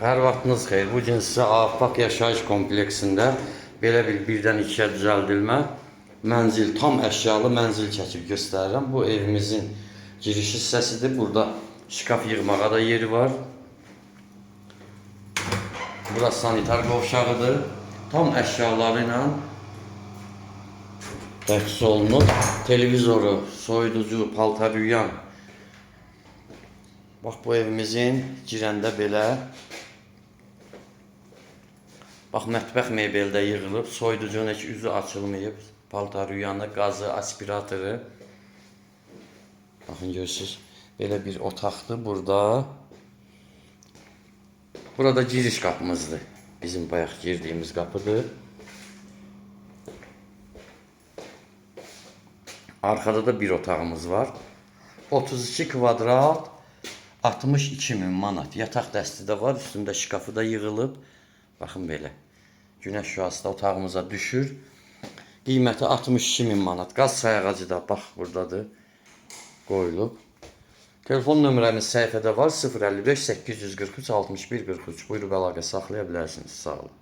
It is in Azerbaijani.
Hər vaxtınız xeyir. Bu gün sizə Afaq yaşayış kompleksində belə bir birdən ikiyə düzəldilmə mənzil, tam əşyalı mənzil çəkib göstərirəm. Bu evimizin giriş hissəsidir. Burada şkaf yığmağa da yeri var. Burası sanitar qovşağıdır. Tam əşyaları ilə təchiz olunub. Televizoru, soyuducu, paltar yuyan. Bax bu evimizin girəndə belə. Bax mətbəx mebeli də yığılıb, soyuducunun heç üzü açılmayıb. Paltar yuyanı, qazı, aspiratoru. Baxın görürsüz, belə bir otaqdır burada. Burada giriş qapımızdır. Bizim bayaq girdiyimiz qapıdır. Arxada da bir otağımız var. 32 kvadrat 62 min manat. Yataq dəsti də var, üstündə şkafı da yığılıb. Baxın belə. Günəş şüası da otağımıza düşür. Qiyməti 62 min manat. Qaz sayğacı da bax buradadır. Qoyulub. Telefon nömrəmiz səhifədə var. 055 843 61 43. Buyurub əlaqə saxlaya bilərsiniz. Sağ olun.